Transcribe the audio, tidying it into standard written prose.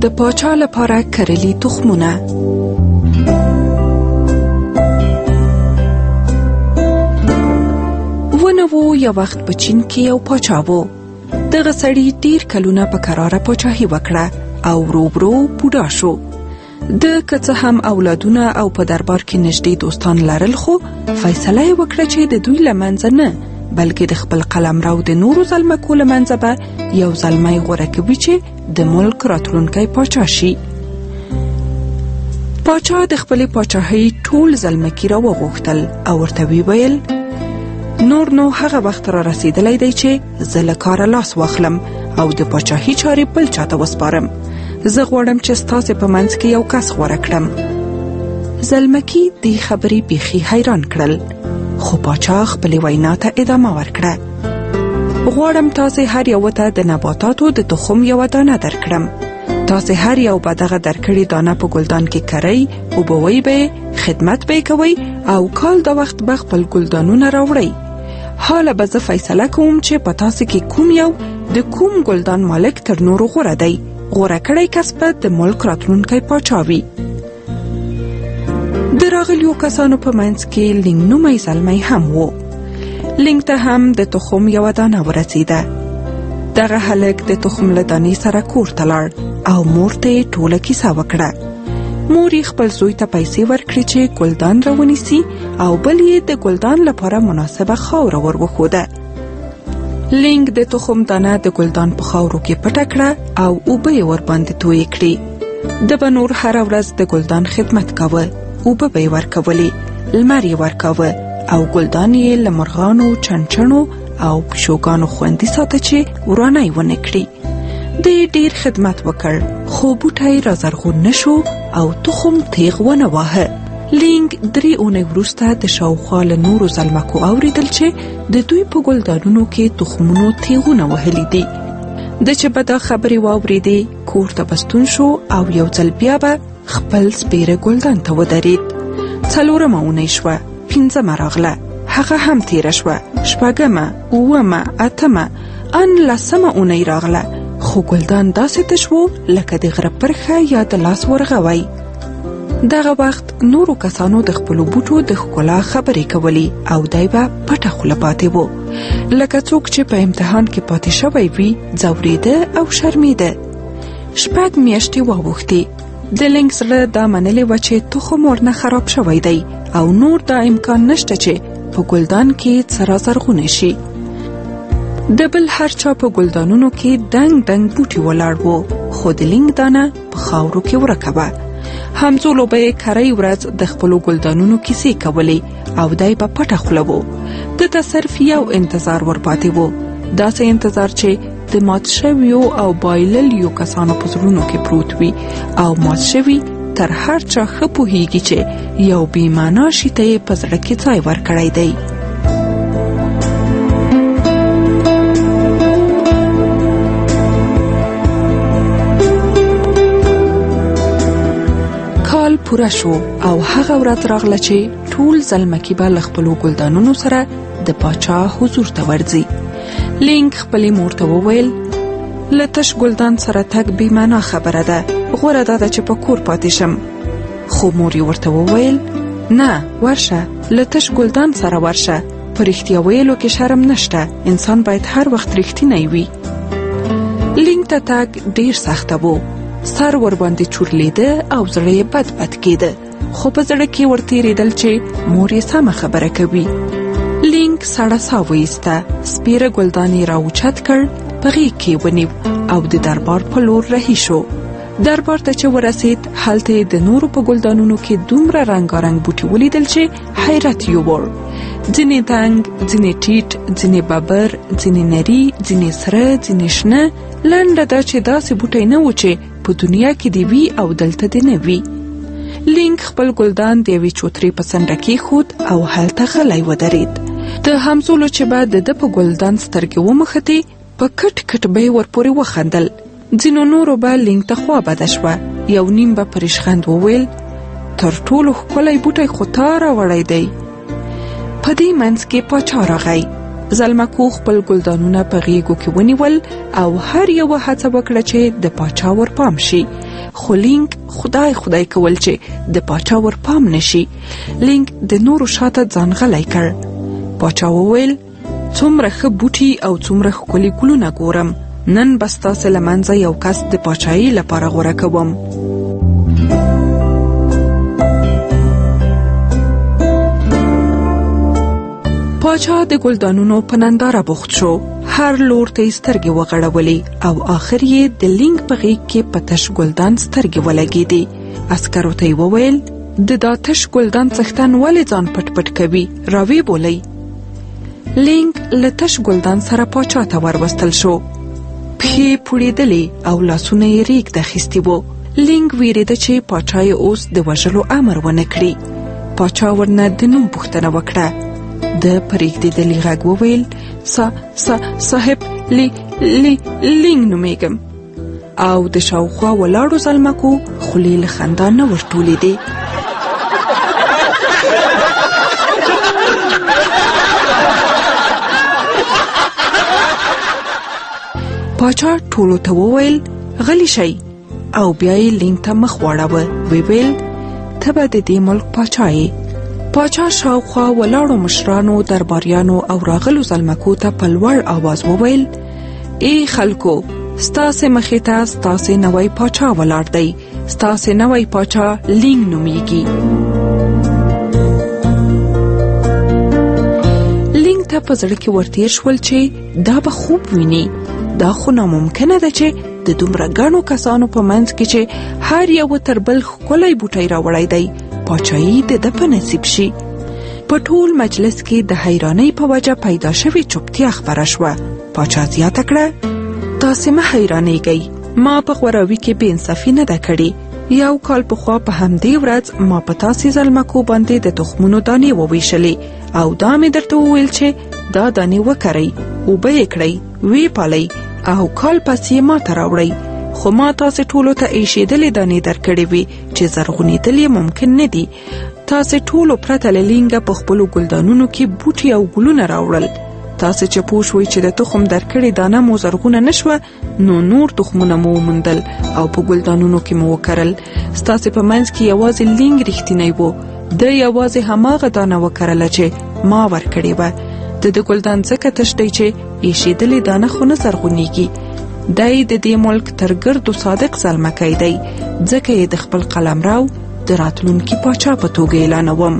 د پاچا لپاره کرلي تخمونه. ونه وو یو وخت په چین کې یو پاچا وو. دغه سړي ډیر کلونه په کراره پاچاهي وکړه او ورو ورو بوډا شو. ده که څه هم اولادونه او په دربار کې نږدې دوستان لرل، خو فیصله یې وکړه چې د دوی له منځه نه، بلکې د خپل قلمرو د نورو زلمکو له منځه به یو زلمی غوره کوي چې د ملک راتلونکی پاچا شي. پاچا د خپلې پاچاهۍ ټول زلمکي راوغوښتل او ورته ویې ویل: نور نو هغه وخت را رسېدلی دی چې زه له کاره لاس واخلم او د پاچاهي چارې بل چاته وسپارم. زه غواړم چې ستاسې په منځ کې یو کس غوره کړم. زلمکي دې خبرې بیخي حیران کړل، خو پاچا خپلې وینا ته ادامه ورکړه: غواړم تاسې هر یوه ته د نباتاتو د تخم یوه دانه درکړم. تاسې هر یو به دغه درکړې دانه په ګلدان کې کرئ، اوبوئ به یې، خدمت به یې کوئ او کال دا وخت به خپل ګلدانونه راوړئ. حاله به زه فیصله کوم چې په تاسې کې کوم یو د کوم ګلدان مالک تر نورو غوره دی. غوره کړی کس به د ملک راتلونکی پاچا وي. د راغلیو کسانو په منځ کې لینګ نومی زلمی هم و. لینګ ته هم د تخم یوه دانه ورسېده. دغه هلک د تخم له دانې سره کور ته لاړ او مور ته یې ټوله کیسه وکړه. مور یې خپل زوی ته پیسې ورکړې چې ګلدان راونیسي او بل یې د ګلدان لپاره مناسبه خاوره ور وښوده. لینګ د تخم دانه د ګلدان په خاورو کې پټه کړه او اوبه یې ورباندې تویې کړې. ده به نور هره ورځ د ګلدان خدمت کاوه، اوبه به یې ورکولې، لمر یې ورکاوه او ګلدان یې له مرغانو، چڼچڼو او پیشوګانو خوندي ساته چې ورانی ونه کړي. ده یې ډیر خدمت وکړ، خو بوټی را زرغون نه شو او تخم تیغ ونه واهه. لینګ 3 اونۍ وروسته د شاوخوا له نورو زلمکو اورېدل چې د دوی په ګلدانونو کې تخمونو تیغونه وهلي دي. ده چې به دا خبرې واورېدې، کور ته به ستون شو او یو ځل بیا به خپل سپېره ګلدان ته ودرېد. 4مه اونۍ شوه، 5مه راغله، هغه هم تېره شوه، 6مه، 7مه، 8مه، ان 10مه اونۍ راغله، خو ګلدان داسې تش و لکه د غره پرښه یا د لاس ورغوی. دغه وخت نورو کسانو د خپلو بوټو د ښکلا خبرې کولې او دی به پټه خوله پاتې و، لکه څوک چې په امتحان کې پاتې شوی وي، ځورېده او شرمېده. 6 میاشتې واوښتې. د لینګ زړه دا منلې وه چې تخم ورنه خراب شوی دی او نور دا امکان نشته چې په ګلدان کې څه را زرغونه شي. د بل هر چا په ګلدانونو کې دنګ دنګ بوټي ولاړ وو، خو د لینګ دانه په خاورو کې ورکه وه. همزولو به یې کرۍ ورځ د خپلو ګلدانونو کیسې کولې او دی به پټه خوله و. ده ته صرف یو انتظار ورپاتې و، داسې انتظار چې د مات شویو او بایللیو کسانو په زړونو کې پروت وي او مات شوي تر هر چا ښه پوهیږي چې یو بې معنا شي ته یې په زړه کې ځای ورکړی دی. کال پوره شو او هغه ورځ راغله چې ټول زلمکي به له خپلو ګلدانونو سره د پاچا حضور ته ورځي. لینګ خپلې مور ته وویل: له تش ګلدان سره تګ بې معنا خبره ده، غوره دا ده چې په کور پاتې شم. خو مور یې ورته وویل: نه، ورشه، له تش ګلدان سره ورشه، په رښتیا ویلو کې شرم نشته، انسان باید هر وخت رښتینی وي. لینګ ته تګ ډیر سخته و، سر ورباندې چورلېده او زړه یې بد بد کېده، خو په زړه کې ورتېرېدل چې مور یې سمه خبره کوي. لینګ سړه سا وایسته، سپېره ګلدان یې راوچت کړ، په غېږ کې ونیو او د دربار په لور رهي شو. دربار ته چې ورسېد، هلته یې د نورو په ګلدانونو کې دومره رنګارنګ بوټي ولیدل چې حیرت یووړ. ځینې دنګ، ځینې ټیټ، ځینې ببر، ځینې نري، ځینې سره، ځینې شنه. لنډه دا چې داسې بوټی نه و چې په دنیا کې دې وي او دلته دې نه وي. لینګ خپل ګلدان د یوې چوترې په څنډه کېښود او هلته غلی ودرېد. د همزولو چې به د ده په ګلدان سترګې ومښتې، په کټ کټ به یې ورپورې وخندل. ځینو نورو به لینګ ته خوا بده شوه. یو نیم به په ریشخند وویل: تر ټولو ښکلی بوټی خو تا راوړی دی. په دې منځ کې پاچا راغی. زلمکو خپل ګلدانونه په غېږو کې ونیول او هر یوه هڅه وکړه چې د پاچا ورپام شي، خو لینک خدای خدای کول چې د پاچا ورپام نشي. لینک د نورو شاته ځان غلی کړ. پاچا وویل: څومره ښه بوټي او څومره ښکلي ګلونه ګورم، نن به ستاسې له منځه یو کس د پاچایۍ لپاره غوره کوم. پاچا د ګلدانونو په ننداره بوخت شو، هر لور ته یې سترګې وغړولې او آخر یې د لینګ په غېږ کې په تش ګلدان سترګې ولګېدې. عسکرو ته یې وویل: د دا تش ګلدان څښتن ولې ځان پټ پټ کوي؟ راویې بولئ. لینګ له تش ګلدان سره پاچا ته وروستل شو. پښې پوړېدلې او لاسونه یې رېږد اخیستي وو. لینګ ویرېده چې پاچا یې اوس د وژلو امر ونه کړي. پاچا ورنه د نوم پوښتنه وکړه. ده په رېږدېدلي غږ وویل: سا سا صاحب لی لی لینګ نومېږم. او د شاوخوا ولاړو زلمکو خولې له خندا نه ورټولېدې. پاچا ټولو ته وویل: غلی شئ. او بیا یې لینګ ته مخ واړاوه، ویل: ته به د دې ملک پاچا یې. پاچا شاوخوا ولاړو مشرانو، درباریانو او راغلو زلمکو ته په لوړ آواز وویل: ای خلکو، ستاسې مخې ته ستاسې نوی پاچا ولاړ دی. ستاسې نوی پاچا لینګ نومیږي. لینګ ته په زړه کې ورتیر شول چې دا به خوب ویني، دا خو ناممکنه ده چې د دومره ګڼو کسانو په منځ کې چې هر یو تر بل ښکلی بوټی راوړی دی، پاچایي د ده په نصیب شي. په ټول مجلس کې د حیرانۍ په وجه پیدا شوې چوپتیا خپره شوه. پاچا زیاته کړه: تاسې مه حیرانېږئ، ما په غوراوي کې بې انصافي نه ده کړې. یو کال پخوا په همدې ورځ ما په تاسې زلمکو باندې د تخمونو دانې وویشلې او دا مې درته وویل چې دا دانې وکرئ، اوبه یې کړئ، ویې پالئ او کال پس یې ما ته راوړئ. خو ما تاسې ټولو ته ایشېدلې دانې درکړې وې چې زرغونېدل یې ممکن نه دي. تاسې ټولو پرته له لینګه په خپلو ګلدانونو کې بوټي او ګلونه راوړل. تاسې چې پوه شوئ چې د تخم درکړې دانه مو زرغونه نه شوه، نو نور تخمونه مو وموندل او په ګلدانونو کې مو وکرل. ستاسې په منځ کې یوازې لینګ رښتینی و. ده یوازې هماغه دانه وکرله چې ما ورکړې وه. د ده ګلدان ځکه تش دی چې ایشېدلې دانه خو نه زرغونېږي. دی د دې ملک تر ګردو صادق زلمکی دی، ځکه یې د خپل قلمرو د راتلونکي پاچا په توګه اعلانوم.